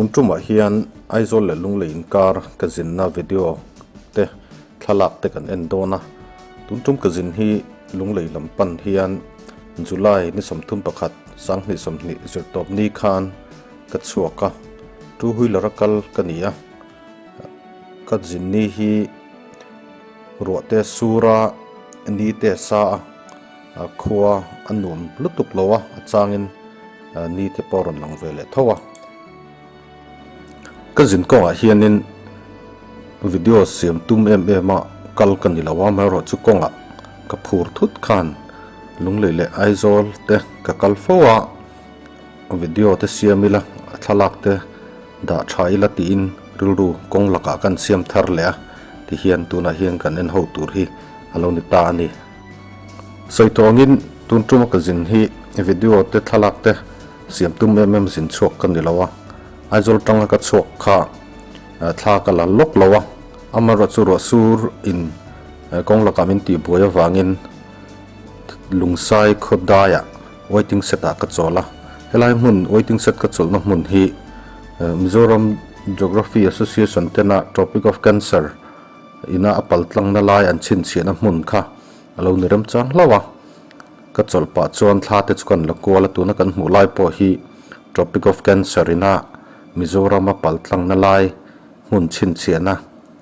Tun tumah hian Aizawl leh Lunglei inkar ka zinna video te thlalak te kan en dawn a. Tun tum ka zin hi Lunglei lam pan hian July ni 31 2020 zirtawp ni khan ka chhuak a, two wheeler a kal ka ni a. Ka zin ni hi ruah te sura ni te sa a khua a nuam lutuk lo a, a changin ni te pawh a rawn lang ve leh tho a. Ka zin kawngah hianin video siam tum em em a kal ka ni lo a, amaherawhchu kawngah ka phur thut khan Lunglei leh Aizawl te ka kal fo a. Video te siam ila, thlalak te dah tha ila tiin rilru kawng lakah kan siam thar leh a, tihian tunah hian kan en ho tur hi a lo ni ta a ni. Sawi tawngin tun tuma ka zin hi video te thlalak te siam tum em em zin chhuak ka ni lo a, Aizawl tanga ka chhuak kha thla ka la lawk lo a, amaherawhchu ruah sur in kawng lakah min tihbuai avangin Lungsai khaw daiah Waiting set ah ka chawl a, helai hmun waiting set ka chawlhna hmun hi Mizoram Geography Association tena Tropic of Cancer ina a pal tlangna lai an chhinchhiahna hmun kha a lo ni remchang hlauh a. Ka chawlh pah chuan thla te chu kan la kual a, tuna kan hmuh lai pawh hi Tropic of Cancer ina Mizoram a pal tlangna lai hmun chhinchhiahna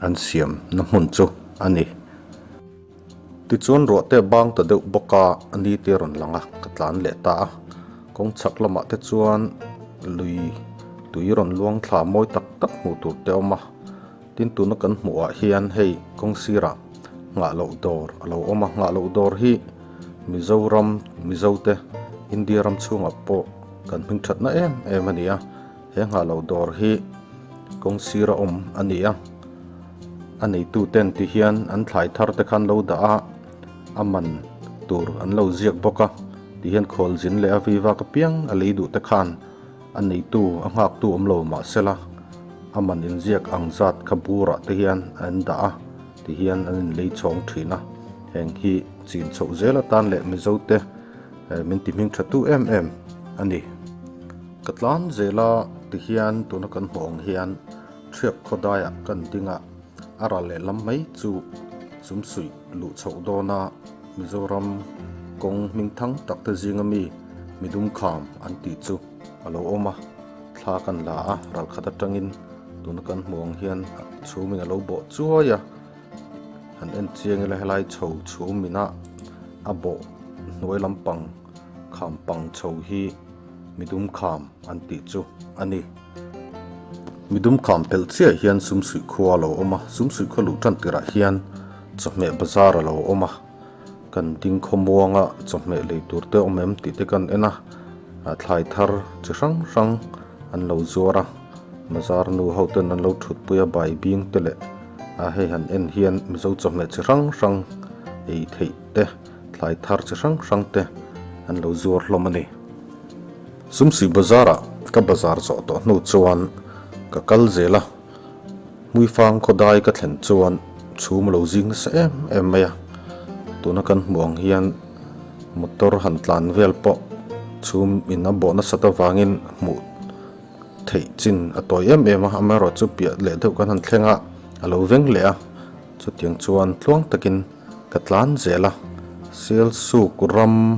an siamna hmun chu a ni. Tichuan ruahte bang ta deuh bawk a, a ni te rawn lang a, ka tlan leh ta a. Kawng chhak lamah te chuan lui tui rawn luang thla mawi tak tak hmuh tur te a awm a. Tin tuna kan hmuh ah hian hei kawng sirah nghah loh dawr a lo awm a, nghah loh dawr hi Mizoram Mizo te India ram chhungah pawh kan hming thatna em em a ni a. He nghah loh dawr hi kawng sira awm a ni a, a neitu ten ti hian an thlai thar te khan lo dah a, a man tur an lo ziak bawk a, ti hian khawl zin leh a vivak apiang a lei duh te khan a neitu a nghak tu awm lo mahsela a man inziak ang zat kha burah te hian an dah a, ti hian an inlei chhawng thin a, heng hi chin chhoh zel atan leh Mizo te min ti hming tha tu em em a ni. Ka tlan zel a tihian tuna kan hmuh ang hian Thiak khawdaiah kan ding a, a ral leh lam mai chu chumsuih luh chhoh dawn a Mizoram kawng hming thang tak te zinga mi midum kham an tih chu a lo awm a, thla kan la a ral khat atangin tuna kan hmuh ang hian chhumin a lo bawh chuai a, han en chiang ila helai chho chhumin a a bawh hnuai lampang kham pang chho hi midum kham an tih chu a ni. Midum kham pelh chiah hian sumsuih khua a lo awm a, sumsuih khua luh tan tirah hian chawhmeh bazar a lo awm a, kan ding khawmuanga chawhmeh lei tur te awm em tih te kan en a, thlai thar chi hrang hrang an lo zuar a, bazar nu ho ten an lo thutpui a bai bing te leh a hei han en hian mizo chawhmeh chi hrang hrang ei theih te. Thlai thar chi hrang hrang te an lo zuar hlawm a ni. Sumsi bazar ah ka bazar zawh tawh hnu chuan ka kal zel a, Hmuifang khawdai ka thlen chuan chhum a lo zing nasa em em mai a, tuna kan hmuh ang hian motor han tlan vel pawh chhum in a bawh nasat avangin hmuh theih chin a tawi em em a, amaherawhchu piah leh deuh kan han thleng a, a lo veng leh a, chutiang chuan tluang takin. Ka tlan zel a, Sialsuk ram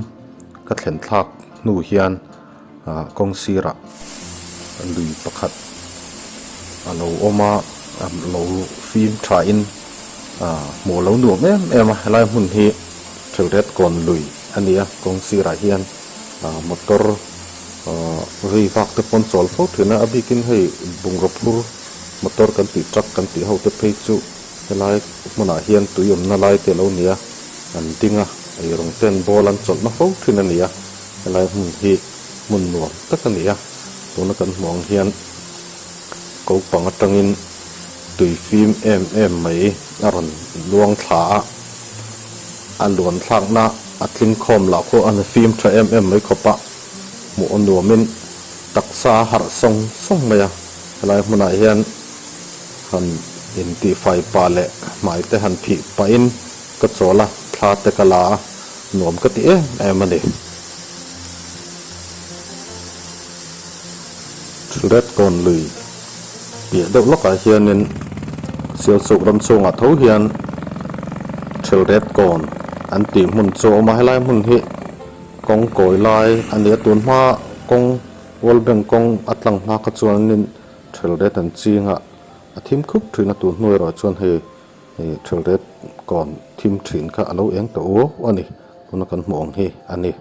ka thlen thlak hnu hian kawng sirah lui pakhat a lo awm a, a lo fim thain hmuh a lo nuam em em a, helai hmun hi Thelret kawn lui a ni a, kawng sirah hian motor vei vak te pawh an chawl fo thin a, a bikin hei bungraw phur motor kan tih truck kan tih ho te phei chu. Helai hmunah hian tui awmna lai te lo ni a, an ding a, eirawng ten ball an chawlhna fo thin a ni a, helai hmun hi hmun nuam tak a ni a, tuna kan hmuh ang hian ko pang atangin tui fim em em mai a rawn luang thla a, a luan thlakna a tling khawm lah khu a fim tha em em mai khawp a, hmuh a nuamin taksa a harh sawng sawng mai a, helai hmunah hian. Han intihfai pah leh hmai te han phih pahin ka chawl a, thla te ka la a, nuam ka ti em em a ni. Thilret kawn lui Piah deuh lawkah hianin Sialsuk ram chhungah tho hian Thelret kawn an tih hmun chu a awm a, helai hmun hi kawng kawi lai a ni a, tun hma kawng World Bank kawng a tlang hma kha chuanin Thelret an ching a, a thim khup thin a, tun hnu erawh chuan hei Thelret kawn thim thin kha a lo eng ta uau a ni, tuna kan hmuh ang hi a ni.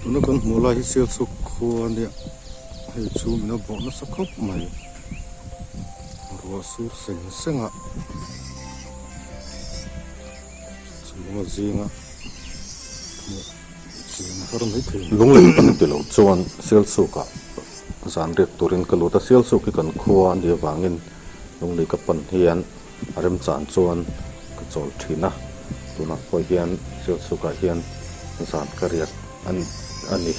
Tuna kan hmuh lai hi Sialsuk khua a nia, hei chu min a bawh nasa khawp mai, ruah sur seng seng a, chhunga zinga hmuh chian a har mai thei. Lunglei pan ti lo chuan Sialsukah zan riak turin ka lut a, Sialsuk hi kan khua a nih avangin Lunglei ka pan hian a remchan chuan ka chawl thin a, tunah pawh hian Sialsukah hian zan ka riak a ni.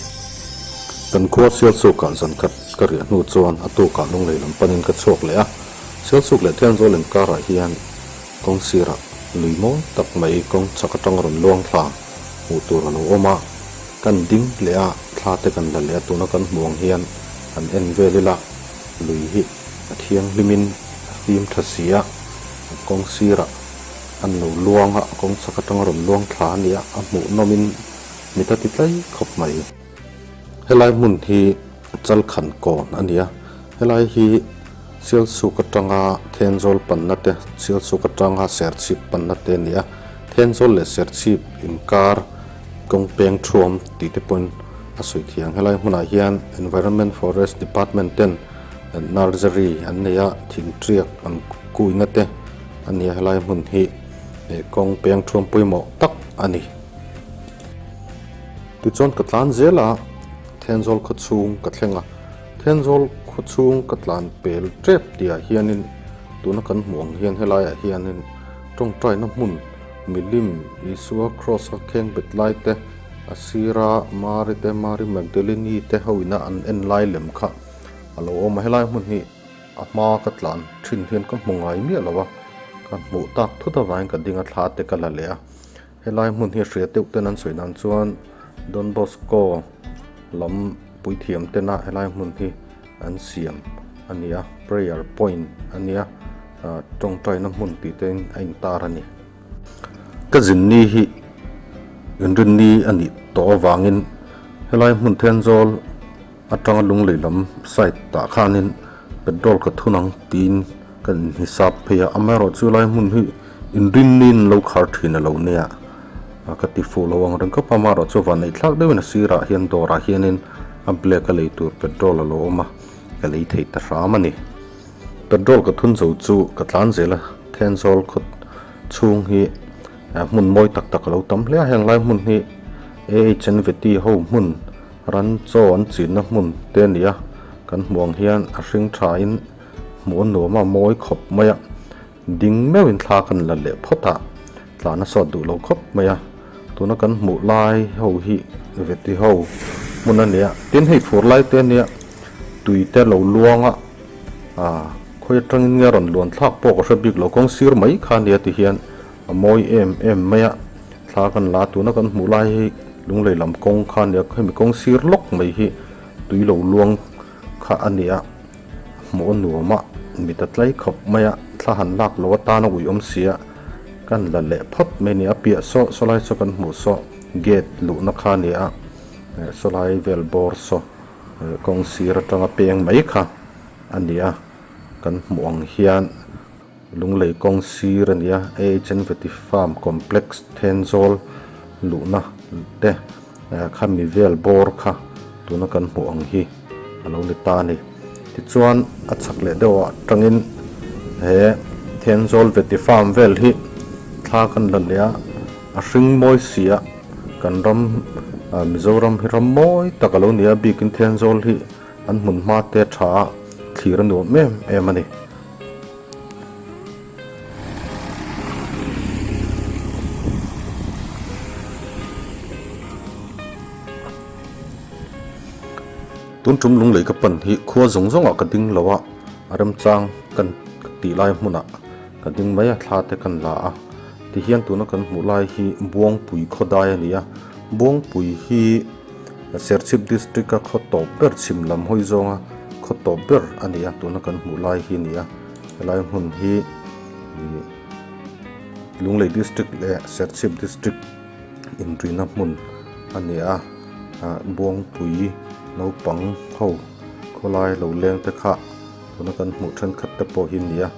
Kan khua Sialsukah zan khat ka riah hnu chuan a tukah Lunglei lam panin ka chhuak leh a, Sialsuk leh Thenzawl inkarah hian kawng sirah lui mawi tak mai kawng chhak atang rawn luang thla hmuh tur a lo awm a, kan ding leh a, thla te kan la leh a, tuna kan hmuh ang hian han en vel ila lui hi. A thianghlimin a fim tha si a, a kawng sirah an lo luang a, a kawng chhak atanga rawn luang thla a ni a, a hmuh nawmin mit a ti tlai khawp mai. Helai hmun hi Chalkhan kawn a ni a, helai hi Sialsuk atanga Thenzawl panna te, Sialsuk atanga Serchhip panna te a ni a, Thenzawl leh Serchhip inkar kawng peng thuam tih te pawhin a sawi thiang. Helai hmunah hian Environment Forest Department ten Nursery an nei a, thingtiak an kuina te a ni a, helai hmun hi kawng peng thuam pawimawh tak a ni. Tichuan ka tlan zel a, Thenzawl khaw chhung ka thleng a, Thenzawl khaw chhung ka tlan pel tep tihah hianin tuna kan hmuh ang hian helaiah hianin tawngtaina hmun milim Isua Kraws a kheng bet lai te, a sira Mari te Mari Magdalene te ho ina an en lai lem kha A lo awm a, helai hmun hi a hma ka tlan thin hian ka hmu ngai miah lo a, ka hmuh tak thut avangin ka ding a thla te ka la leh a, helai hmun hi hria deuh ten an sawi dan chuan Don Bosco lam puithiam tena helai hmun hi an siam a ni a, prayer point a nia, tawngtaina hmun tih te in a intar a ni. Ka zinni hi inrinni a nih tawh avangin helai hmun Thenzawl atanga Lunglei lam side ah khanin petrol ka thun ang tiin ka inhisap phei a, amaherawhchu lai hmun hi inrinni in lo khar thin a lo nia ka ti fuh lo ang reng khawp a, amaherawhchu vanneih thlak deuhin a sirah hian dawrah hianin a black a lei tur petrol a lo awm a, ka lei thei ta hram a ni. Petrol ka thun zo chu ka tlan zel a, Thenzawl khaw chhung hi hmun mawi tak tak a lo tam hle a, heng lai hmun hi AHNVT ho hmun ran chaw an chinna hmun te a ni a, kan hmuh ang hian a hring tha in hmuh a nuam a, mawi khawp mai a, ding meuhin thla kan la leh phawt a, tlan a sawt duh lo khawp mai a, tuna kan hmuh lai ho hi veti ho hmun a ni a, tin hei fur lai te a nia tui te lo luang a. Ah, khawi atangin nge a rawn luan thlak pawh ka hre bik lo, kawng sir mai kha nia ti hian a mawi em em mai a, thla kan la a, tuna kan hmuh lai hi Lunglei lam kawng kha nia, hemi kawng sir lawk mai hi tui lo luang kha a nia, hmuh a nuam a, mit a tlai khawp mai a, thla han lak loh atana ui awm si a, kan la leh phawt mai a ni, a piah saw saw lai saw kan hmuh saw gate luhna kha a ni a, saw lai vel bawr saw. Kawng sir atanga peng mai kha a ni a, kan hmuh ang hian Lunglei kawng sir a ni a, AHN Vety Farm Complex Thenzawl luhna te khami vel bawr kha tuna kan hmuh ang hi a lo ni ta a ni. Tichuan a chhak leh deuh ah tangin he Thenzawl Vety Farm vel hi thla kan la leh a, a hring mawi si a. Kan ram Mizoram hi ram mawi tak a lo ni a, bikin Thenzawl hi an hmun hma te a tha a, thlir a nuam em em a ni. Tun tum Lunglei ka pan hi khua zawng zawngah ka ding lo a, a remchang kan tih lai hmunah ka ding mai a, thla te kan la a. Tihian tuna kan hmuh lai hi Buangpui khawdai a ni a, Buangpui hi Serchhip district a khaw tawp ber chhim lam hawi zawnga khaw tawp ber a ni a, tuna kan hmuh lai hi a ni a, helai hmun hi ih Lunglei district leh Serchhip district inrina hmun a ni a, ah Buangpui naupang ho khawlai lo leng te kha tuna kan hmuh thenkhat te pawh hi a ni a,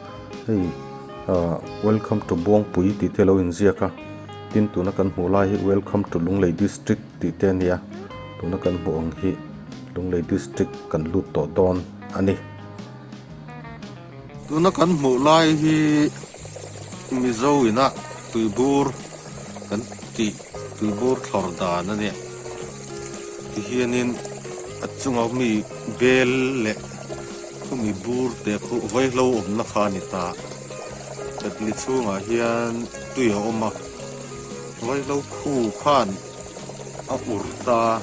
hei ah welcome to Buangpui tih te a lo inziak a, tin tuna kan hmuh lai hi welcome to Lunglei district tih te a ni a, tuna kan hmuh ang hi Lunglei district kan lut tawh dawn a ni. Tuna kan hmuh lai hi Mizo ina tuibur kan tih tuibur thlawr dan a nia. Tihianin a chunga mi bel leh khumi bur te khu vaihlo awmna kha a ni ta. Ketli chhungah hian tui a awm a, vaihlo khu khan a ur ta.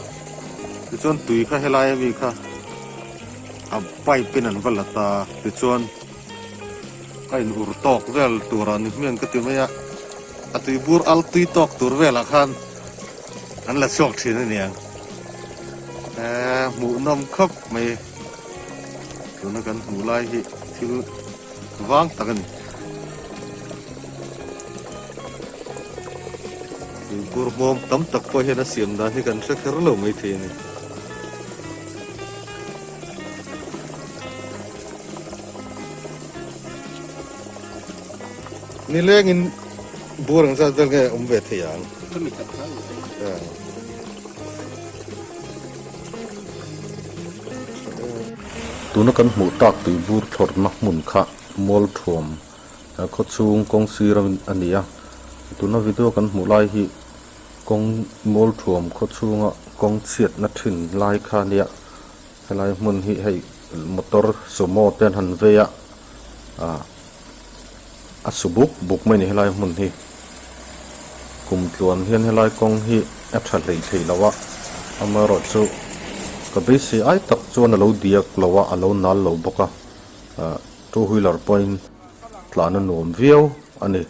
Tichuan tui kha helai ami kha. A pipe in an va la ta tichuan a in ur tawk vel turah ni hmiang ka ti mai a, a tui bur al tui tawk tur velah khan an la chhuak thin a niang eee hmuhnawm khawp mai tuna kan hmuh lai hi thil vang tak a ni. Tui bur hmawm tam tak pawh hian a siam dan hi kan hre kher lo maithei a ni. Nilengin bur ang zat vel nge awm ve thei ang. Tuna kan hmuh tak tuibur thlawrhna hmun kha Mualthuam khawchhung kawng sir a ni a. Tuna video kan hmuh lai hi Kawng Mualthuam khaw chhunga kawng chhiatna thin lai kha nia helai hmun hi hei motor sumo te an han vei a ah a su buk buk mai a ni helai hmun hi kum tluan hian helai kawng hi a tha hlei thei lo a amaherawh chu ka beisei ai tak chuan a lo diak lo a a lo nal lo bawk a ah two wheeler pawhin tlan a nuam viau a ni.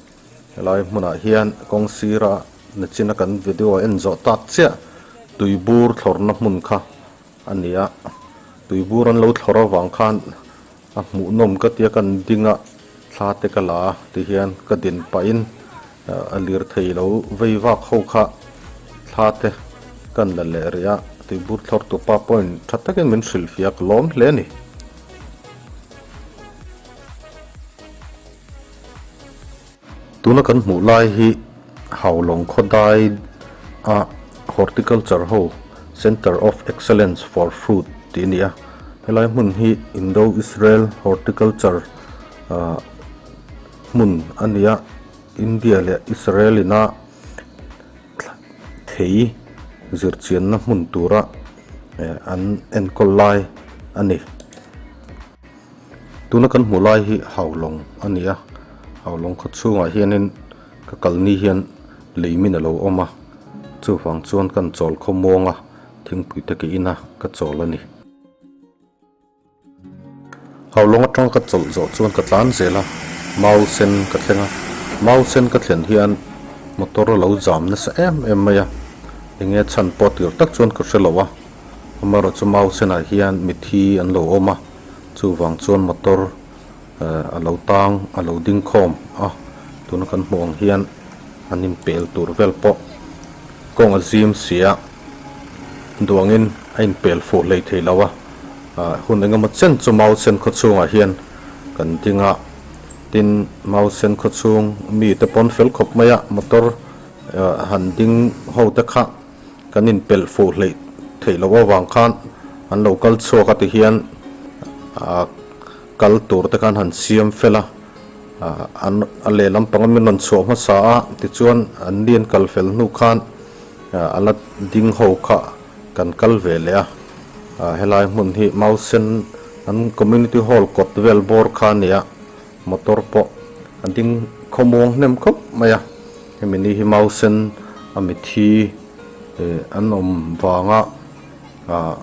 Helai hmunah hian kawng sira nachina kan video en zawh tak chiah tuibur thlawrna hmun kha a ni a, tuibur an lo thlawr avang khan a hmuhnawm ka tia kan ding a, thla te ka la a tihian ka din pahin a lirthei lo vei vak ho kha thla te kan la leh rih a, tuibur thlawr tupa pawhin tha takin min hrilhfiah a ka lawm hle a ni. Tuna kan hmuh lai hi Haulawng khawdai a Horticulture ho Centre of Excellence for Fruit tih a ni a, helai hmun hi Indo-Israel Horticulture ah hmun a ni a, India leh Israel ina thei zirchianna hmun tura an enkawl lai a ni. Tuna kan hmuh lai hi Haulawng a ni a, Haulawng khaw chhungah hianin ka kalni hian lei min a lo awm a, chuvang chuan kan chawl khaw muang a, thingpui te ka in a, ka chawl a ni. Haulawng atanga ka chawlh zawh chuan ka tlan zel a, mau sen ka thleng a, mau sen ka thlen hian motor a lo zam nasa em em mai a, enge chhan pawh tir tak chuan ka hre lo a. Amaherawh chu mau senah hian mithi an lo awm a, chuvang chuan motor a lo tang a lo ding khawm a, tuna kan hmuh ang hian an inpel tur vel pawh kawng a zim si a, duangin a inpel fuh hlei thei lo a, hun engemaw chen chu mau sen khaw chhungah hian kan ding a, tin mau sen khaw chhung mite pawn fel khawp mai a, motor han ding ho te kha. Kan inpelh fuh hleih theih loh avang khan an lo kal chhuak a ti hian ah kal tur te khan han siam fel a, ah an a lehlam panga min rawn chhuah hmasa a tichuan an ni an kal fel hnu khan ah a la ding ho kha kan kal ve leh a, ah helai hmun hi Mausen an community hall kawt vel bawr kha a ni a. Motor pawh a ding khawmuang hnem khawp mai a, hemi ni hi mausen a mithi eh an awm vanga ah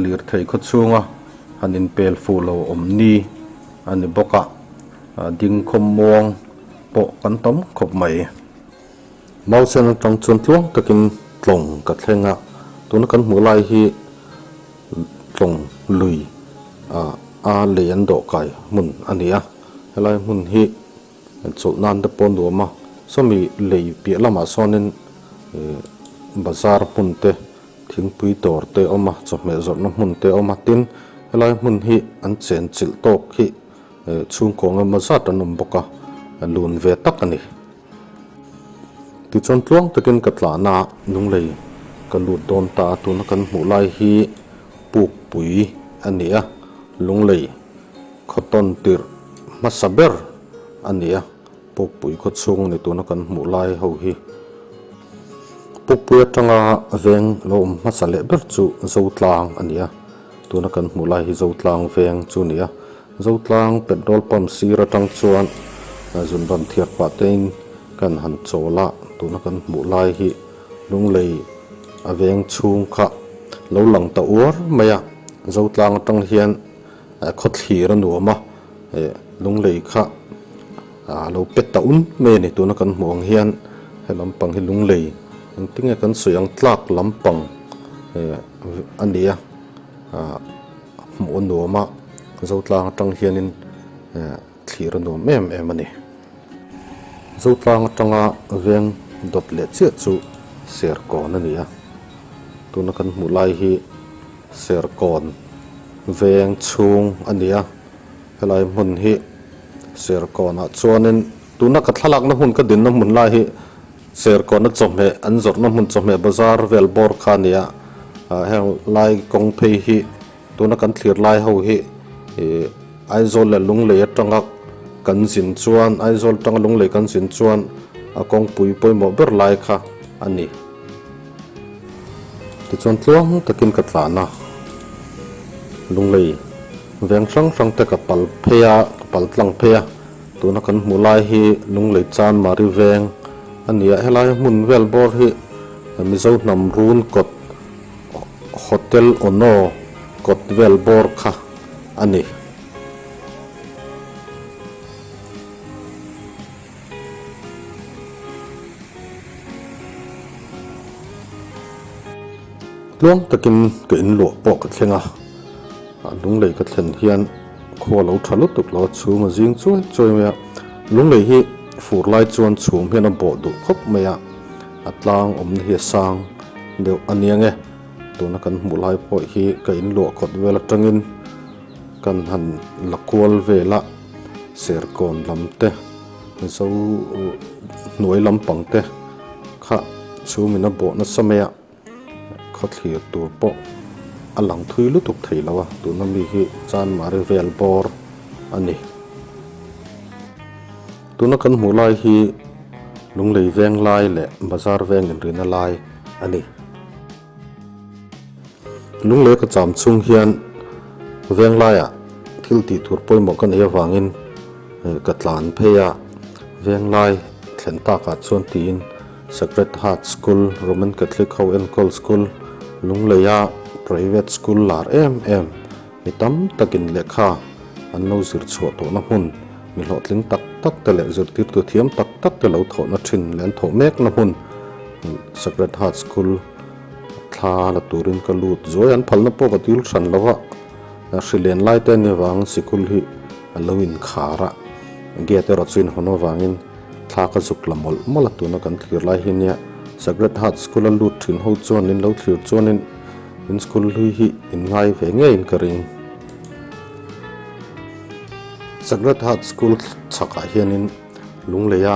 lirthei khaw chhunga han inpel fuh lo awm ni a ni bawk a, a ding khawmuang pawh kan tam khawp mai. Mausen atang chuan tluang takin tlawng ka thleng a, tuna kan hmuh lai hi tlawng lui a lei an dawh kai hmun a ni a, helai hmun hi chawlh nan te pawh nuam a, sawmi lei piah lamah sawnin bazar hmun te thingpui dawr te a awm a, chawhmeh zawrhna hmun te a awm a, tin helai hmun hi an chen chilh tawk hi chhungkaw engemaw zat an awm bawk a, lun ve tak a ni. Tichuan tluang takin ka tlahna Lunglei ka lut dawn ta a, tuna kan hmuh lai hi Pukpui a ni a, Lunglei khaw tawn tirh hmasa ber a ni a, Pukpui khaw chhung a ni tuna kan hmuh lai ho hi. Pukpui atanga veng lo awm hmasa leh ber chu Zotlang a ni a, tuna kan hmuh lai hi Zotlang veng chu a ni a. Zotlang petrol pump sir atang chuan zun rawn thiar pah tein kan han chawl a, tuna kan hmuh lai hi Lunglei a veng chhung kha lo lang ta uar mai a, Zotlang atang hian khawthlir a nuam a, Lunglei kha a lo pet ta un mai a ni tuna kan hmuh ang hian he lampang hi Lunglei engtinge kan sawi ang tlak lampang a ni a. Hmuh a nuam a, Zotlang atang hianin thlir a nuam em em a ni. Zotlang atanga veng dawt leh chiah chu Serkawn a ni a, tuna kan hmuh lai hi Serkawn veng chhung a ni a, helai hmun hi Serkawnah chuanin tuna ka thlalakna hmun ka dinna hmun lai hi Serkawna chawhmeh an zawrhna hmun chawhmeh bazar vel bawr kha a ni a, heng lai kawng phei hi tuna kan thlir lai ho hi ih Aizawl leh Lunglei atanga kan zin chuan Aizawl atanga Lunglei kan zin chuan a kawngpui pawimawh ber lai kha a ni. Tichuan tluang takin ka tlan a, Lunglei veng hrang hrang te ka pal phei a, ka pal tlang phei a. Tuna kan hmuh lai hi Lunglei Chan Mari Veng a ni a, helai hmun vel bawr hi Mizo hnam run kawt Hotel Ono kawt vel bawr kha a ni. Tluang takin ka inluah pawh ka thleng a, Lunglei ka thlen hian khua lo tha lutuk lo a chhum a zing chuai chuai mai a, Lunglei hi fur lai chuan chhum hian a bawh duh khawp mai a, a tlang awmna hi a sang deuh a nia nge, tuna kan hmuh lai pawh hi ka inluah kawt vel atangin kan han la kual vel a, Serkawn lam te. Zo hnuai lampang te kha chhungin a bawh nasa mai a, khawthlir tur pawh a lang thui lutuk thei lo a, tuna mi hi Chanmari vel bawr a ni. Tuna kan hmuh lai hi Lunglei veng lai leh Bazar veng inrina lai a ni. Lunglei ka cham chhung hian veng laiah thil tih tur pawimawh ka neih avangin ka tlan phei a, veng lai thlen takah chuan tiin Sacred Heart School, Roman Catholic ho enkawl school, Lungleia private school lar em em mi tam takin lehkha an lo zir chhuah tawhna hmun, mi hlawhtling tak tak te leh zirtirtu thiam tak tak te lo thawhna thin leh an thawh mekna hmun Sacred Heart School Thla la turin ka lut zuai an phalna pawh ka dil hran lo a, hri len lai te ani avangin sikul hi a lo inkhar a, gate erawh chu inhawn avangin thla ka zuk la mawlh mawlh a tuna kan thlir lai hi nia Sacred Heart School a lut thin ho chuan in lo thlir chuanin in school hlui hi in ngai ve ngeiin ka ring. Sacred Heart School chhakah hianin Lungleia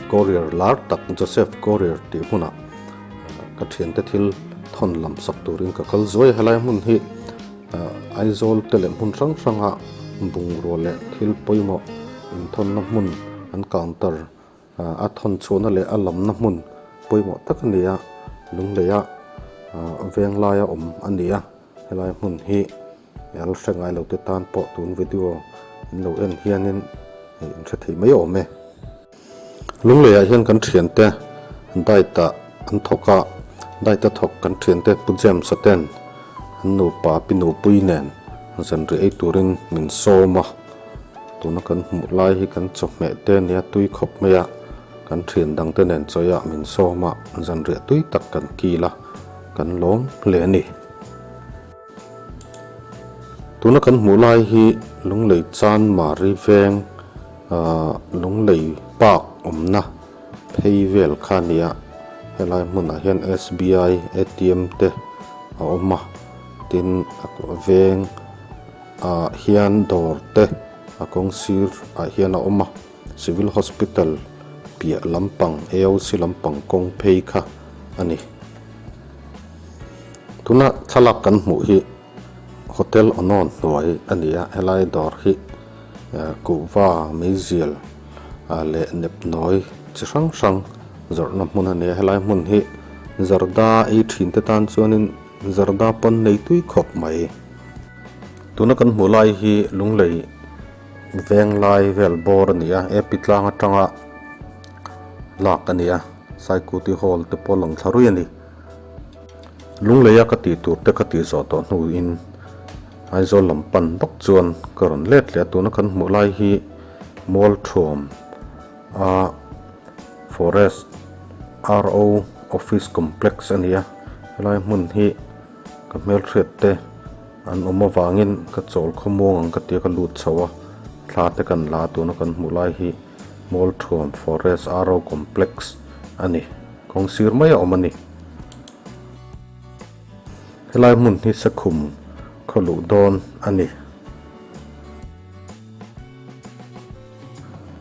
Courier lar tak Joseph Courier tih hmunah ka thiante thil thawn lam sak turin ka kal zuai a, helai hmun hi Aizawl te leh hmun hrang hranga bungrua leh thil pawimawh inthawnna hmun an counter a thawn chhuahna leh a lamna hmun pawimawh tak a ni a, Lungleia veng laia awm a ni a, helai hmun hi. Hnial hre ngai lo te tan pawh tun video in lo en hianin hei in hre thei mai awm e. Lungleiah hian kan thiante diet ah an thawk a, diet a thawk kan thiante Pu James a ten an nupa Pi Nupui nen zanriah ei turin min sawm a, tuna kan hmuh lai hi kan chawhmeh te nia tui khawp mai a. Kan thian dangte nen chawiah min sawm a, zanriah tui tak kan kil a, kan lawm hle a ni. Tuna kan hmuh lai hi Lunglei Chanmari veng Lunglei Park awmna phei vel kha a ni a, helai hmunah hian SBI ATM te a awm a, tin veng ah hian dawr te a kawng sir ah hian a awm a. Civil Hospital piah lampang AOC lampang kawng phei kha a ni. Tuna thlalak kan hmuh hi Hotel Onawn hnuai a ni a, helai dawr hi kuhva, meizial leh nepnawi chi hrang hrang zawrhna hmun a ni a, helai hmun hi zarda ei thin te tan chuanin zarda pawn nei tui khawp mai. Tuna kan hmuh lai hi Lunglei Venglai vel bawr a ni a, AP tlang atanga lak a ni a, Saikuti Hall te pawh lang thla rui a ni. Lungleia ka tih tur te ka tih zawh tawh hnuin Aizawl lam pan bawk chuan ka rawn let leh a, tuna kan hmuh lai hi Mualthuam a Forest RO Office Complex a ni a, helai hmun hi ka hmelhriat te An awm avangin ka chawl khawmuang ang ka tia ka lut chho a, thla te kan la tuna kan hmuh lai hi Mualthuam Forest RO Complex a ni, kawng sir mai a awm a ni. Helai hmun hi Sakhum khaw luh dawn a ni.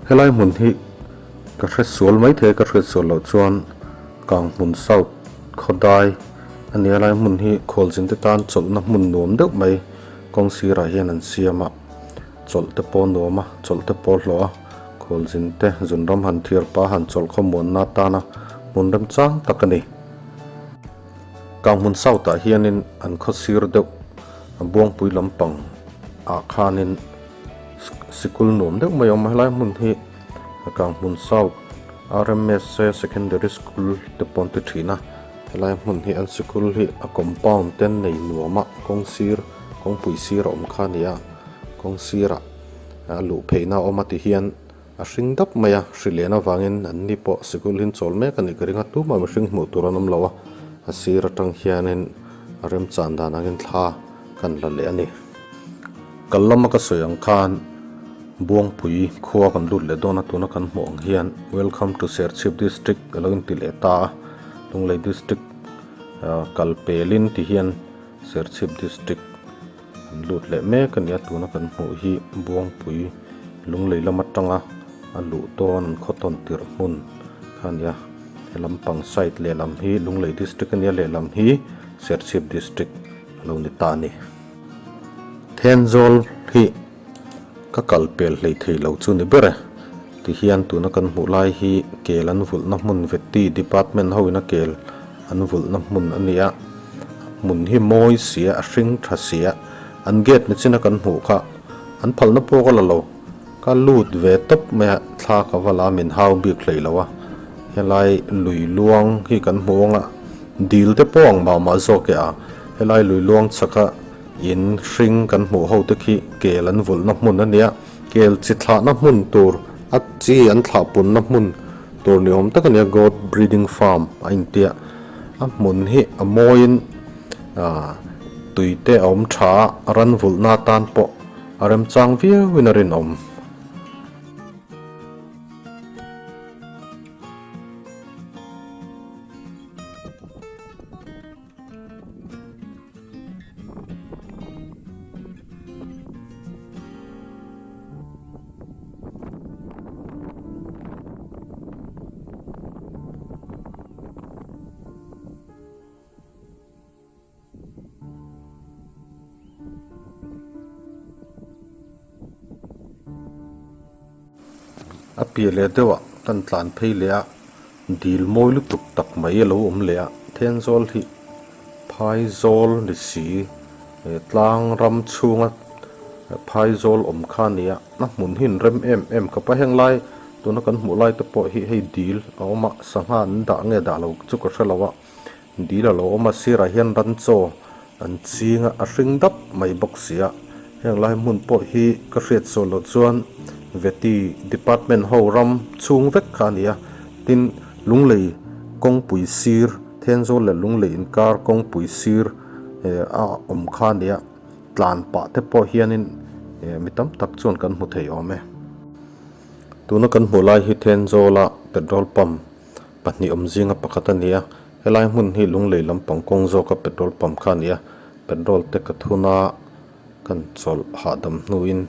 Helai hmun hi ka hre sual mai thei a, ka hriat sual loh chuan Kanghmun South khawdai a ni a, helai hmun hi khualzin te tan chawlhna hmun nuam deuh mai kawng sirah hian an siam a, chawlh te pawh nuam a, chawlh te pawh hlawh a, khualzin te zunram han thiar pah han chawlh khawmuanna atana hmun remchang tak a ni. Kanghmun South ah hianin an khaw sir deuh a buangpui lampang ah khanin Sikul nuam deuh mai a awm a, helai hmun hi Kanghmun South RMSA Secondary School te pawh an ti thin a, helai hmun hi an sikul hi a compound te an nei nuam a, kawng sir kawngpui sir a awm kha a ni a, kawng sirah a luh pheihna a awm a ti hian a hring dap mai a, hri len avangin an ni pawh sikul hi an chawl mek a nih ka ring a, tumah mihring hmuh tur an awm lo a, a sir atang hianin a remchan dan angin thla kan la leh a ni. Kal lama ka sawi ang khan Buangpui khua kan lut leh dawn a, tuna kan hmuh ang hian Welcome to Serchhip District a lo inti leh ta a, Lunglei District kal pelin ti hian Serchhip District an lut leh mek a ni a, tuna kan hmuh hi Buangpui Lunglei lam atanga a luh dawn an khaw tawn tirh hmun kha a ni a, he lampang side lehlam hi Lunglei District a ni a, lehlam hi Serchhip District a lo ni ta a ni. Thenzawl hi ka kal pel hlei thei lo chu ni ber e. Tihian tuna kan hmuh lai hi kel an vulhna hmun Vety department ho ina kel an vulhna hmun a ni a. Hmun hi mawi sia a hring tha sia an gate ni china kan hmuh kha an phalna pawh ka la lo. Ka lut ve tawp mai a thla ka va la min hau bik hlei lo a. Helai lui luang hi kan hmu ang a. Dil te pawh ang mah mah zawk e a, helai lui luang chhaka in hring kan hmuh ho te khi kel an vulhna hmun a nia, kel chi thlahna hmun tur a chi an thlah punna hmun tur ni awm tak a nia, goat breeding farm a intia, a hmun hi a mawiin tui te a awm tha a, ran vulhna atan pawh a remchang viauin a rinawm. A piah leh deuhah kan tlan phei leh a, dil mawi lutuk tak mai a lo awm leh a, Thenzawl hi Phaizawl ni si tlang ram chhunga Phaizawl awm kha a ni a, a hmun hi an rem em em khawp a, heng lai tuna kan hmuh lai te pawh hi hei dil a awm a, sangha an dah nge dah lo chu ka hre lo a. Dil a lo awm a, sirah hian ran chaw an ching a, a hring dap mai bawk si a. Heng lai hmun pawh hi ka hriat sual loh chuan Vety department ho ram chhung vek kha a ni a. Tin, Lunglei kawngpui sir, Thenzawl leh Lunglei inkar kawngpui sir a awm kha a nia, tlan pah te pawh hianin mi tam tak chuan kan hmu thei awm e. Tuna kan hmuh lai hi Thenzawla petrol pump pahnih awm zinga pakhat a ni a, helai hmun hi Lunglei lampang kawng zawka petrol pump kha a ni a, petrol te ka thun a, kan chawlh hahdam hnuin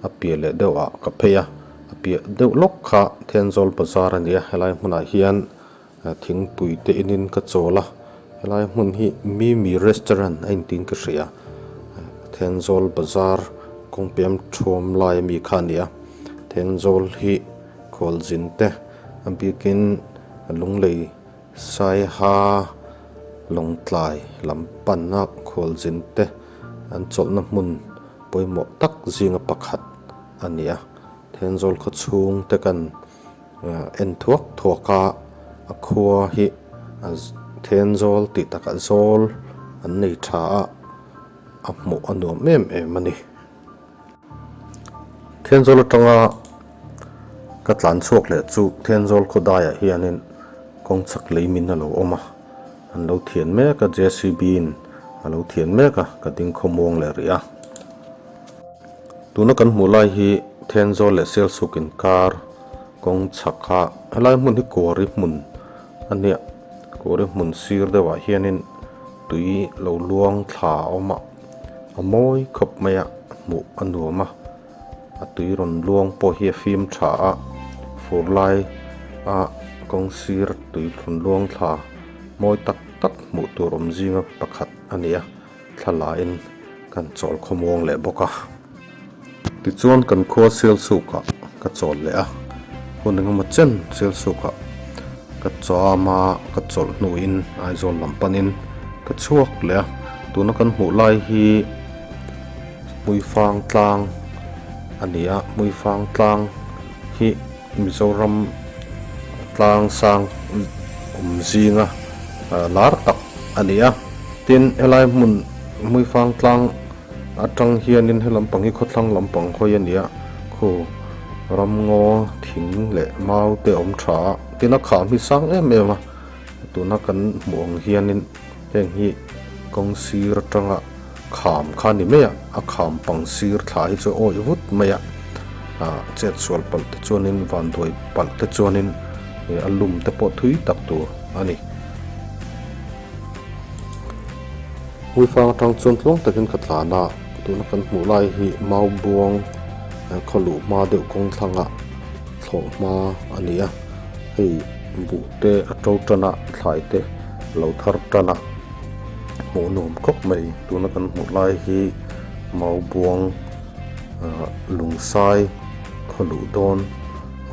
a piah leh deuh ah ka phei a, a piah deuh lawk kha Thenzawl bazar a ni a, helai hmunah hian thingpui te inin ka chawl a, helai hmun hi Mimi restaurant a intiin ka hria, Thenzawl bazar kawngpem thuam lai ami kha a ni a, Thenzawl hi khualzin te a bikin Lunglei Saiha Lawngtlai lam panna khualzin te an chawlhna hmun pawimawh tak zinga pakhat a ni a, Thenzawl khaw chhung te kan en thuak thuak a, a khua hi Thenzawl tih takah zawl an nei tha a, a hmuh a nuam em em a ni. Thenzawl atanga ka tlan chhuak leh chu Thenzawl khawdaiah hianin kawng chak lei min a lo awm a, an lo thian mek a JCB in a lo thian mek a ka ding khawmuang leh rih a. Tuna kan hmuh lai hi Thenzawl leh Sialsuk inkar kawng chak a helai hmun hi Kuari hmun a nia Kuari hmun sir deuhah hianin tui lo luang thla a awm a. A mawi khawp mai a, hmuh a nuam a, a tui rawn luang pawh hi a fim tha a, fur lai a kawng sir tui rawn luang thla mawi tak tak hmuh tur awm zinga pakhat a ni a, thla la in kan chawl khawmuang leh bawk a. Tichuan kan khua Sialsukah ka chawl leh a, hun engemaw chen Sialsukah ka cham a, ka chawlh hnuin Aizawl lam panin ka chhuak leh a, tuna kan hmuh lai hi Hmuifang tlang a ni a, Hmuifang tlang hi Mizoram tlang sang awm zinga lar tak a ni a, tin helai hmun Hmuifang tlang Atang hianin he lampang hi khawthlang lampang hawi a ni a, khu ramngaw thing leh mau te a awm tha a, tin a kham hi sang em em a, tuna kan hmuh ang hianin heng hi kawng sir atanga kham kha a ni mai a, a kham pang sir thla hi chu a awih vut mai a, ah chet sual palh te chuanin vanduai palh te chuanin a lum te pawh thui tak tur a ni. Hmuifang atang chuan tluang takin ka tlan a, tuna kan hmuh lai hi mau buang khaw luh hma deuh kawng thlangah thlawh hma a ni a, hei buh te a to tan a, thlai te a lo thar tan a, hmuh nuam khawp mai tuna kan hmuh lai hi mau buang lungsai khaw luh dawn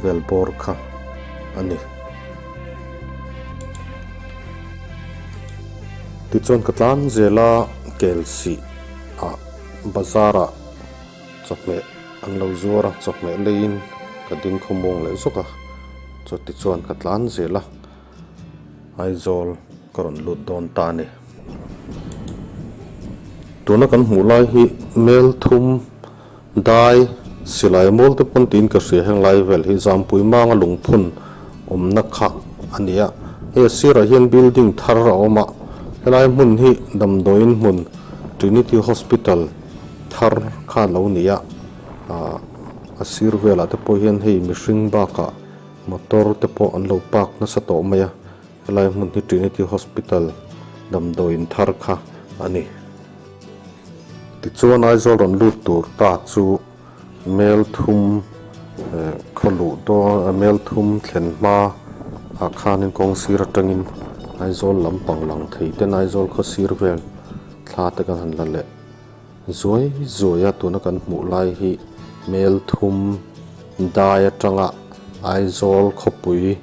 vel bawr kha a ni. Tichuan ka tlan zel a Kelsih ah bazar ah chawhmeh an lo zuar a chawhmeh leiin ka ding khawmuang leh zawk a chutichuan ka tlan zel a Aizawl ka rawn lut dawn ta a ni. Tuna kan hmuh lai hi Melthum Dai, silai mual te pawn tiin ka hria heng lai vel hi Zampui manga lungphun awmna kha a ni a, hei a sirah hian building thar a awm a, helai hmun hi damdawiin hmun Trinity Hospital thar kha a lo ni a, ah a sir velah te pawh hian hei mihring bakah motor te pawh an lo park nasa tawh mai a, helai hmun hi Trinity Hospital damdawiin thar kha a ni. Tichuan Aizawl rawn lut tur ta chu mel thum khaw luh dawn mel thum thlen hma ah khanin kawng sir atangin Aizawl lampang lang thei ten Aizawl khaw sir vel thla te kan han la leh zuai zuai a tuna kan hmuh lai hi mel thum dai atanga Aizawl khawpui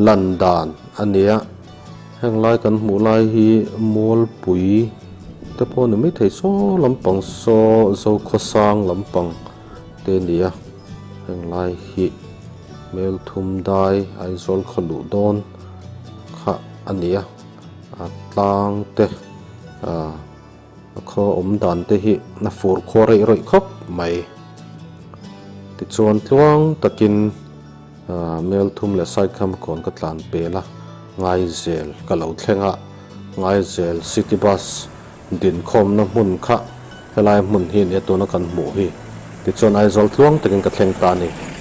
lan dan a ni a. Heng lai kan hmuh lai hi Mualpui te pawh a ni maithei saw lampang saw Zokhawsang lampang te a ni a heng lai hi Melthum dai Aizawl khaw luh dawn kha a ni a a tlang te ah a khaw awm dan te hi a fur khua reih rawih khawp mai tichuan tluang takin. Melthum leh Saikhamkawn ka tlan pel a, Ngaizel ka lo thleng a, Ngaizel city bus dinkhawmna hmun kha helai hmun hi nia tuna kan hmuh hi. Tichuan Aizawl tluang takin ka thleng ta a ni.